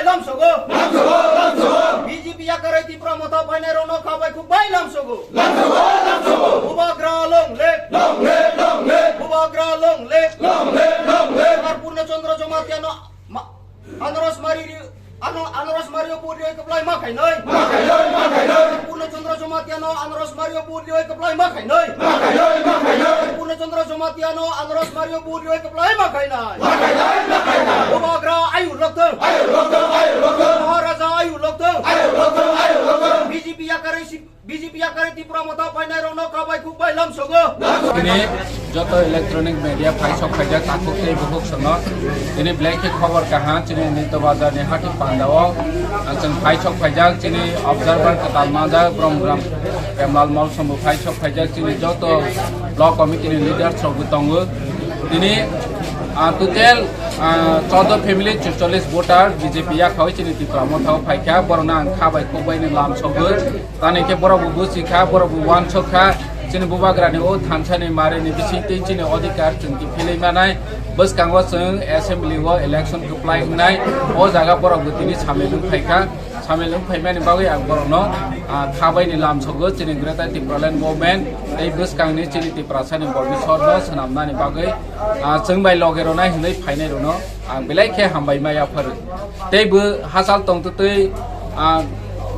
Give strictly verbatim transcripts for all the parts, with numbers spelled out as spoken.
Lamsogo. B J P yakarwi Tipra Motha phainairokno kha bai khuk bai lamsogo. Bubagra long live. Bubagra long live. Ar Purna Chandra Jamatia no ma-, Anaros Mari ri-, ano-, Anaros Mari o puri oi kaplai ma khainai. Purna Chandra Jamatia no Anaros Mari o puri oi kaplai ma khainai. Purna Chandra Jamatia no Anaros Mari o puri oi kaplai ma khainai. Bubagra ayur lokthong. Maharaja ayur lokthong. B J P yakarwi si-, B J P yakarwi Tipra Motha phainairokno kha bai khuk bai lamsogo. Tini joto electronic media phaisok phaijak takhuk tei bukhuk sono. Tini belai khe khobor kaham chini Nito Bazar ni hati pandao. Ang chwng phaisok phaijak chini observer kwtal manjak Brom Gram Kemlal Mol sombo phaisok phaijak chini joto block committee ni leaders rok bo tongo. Tini, ah, total, ah, chordo family, chuchollis voter B J P yakhao chini Tipra Motha o phaikha, borokno ang kha bai khuk bai ni lamsogo. Tani khe borok bo buchi kha, borok bo uansuk kha. Chini Bubagra ni o thansa ni mari ni bising twi chini odhikar chwng kiphilwi manai. Bwskango chwng assembly o election kwplai wngnai. O jaga borok bo tini samil wng phaikha. Samil wng phaimani bagwi ang borokno, ah, kha bai ni lamsogo chini Greater Tipraland Movement tei bwskangni chini Tiprasani Borbisorno swnamnani bagwi, ah, chwng bai loge rwnai hwnwi phainairokno ang belai khe hambai ma yapharo. Tei bo hachal tongtwtwi, ah,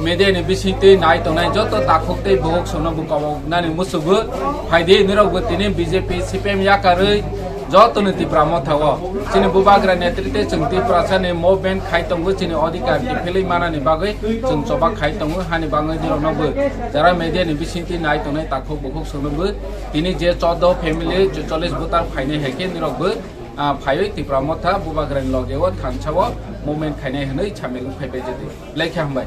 media ni bisingtwi nai tongnai joto takhuk tei bukhuk sono bo koboknani musugo. Phaidi nirok bo tini B J P C P M yakarwi jotono Tipra Motha o chini Bubagra netrite chwng Tiprasani movement khai tongo, chini odhikar kiphilwi manani bagwi chwng choba khai tongo. Hani bagwi nirokno bo jara media ni bisingtwi nai tongnai takhuk bukhuk sono bo tini je chordo family, chuchollis voter phainai hai khe nirok bo, ah, phaiwi Tipra Motha Bubagra ni loge o thansa o movement khainai hwnwi samil wng phaibai jedi. Belai khe hambai.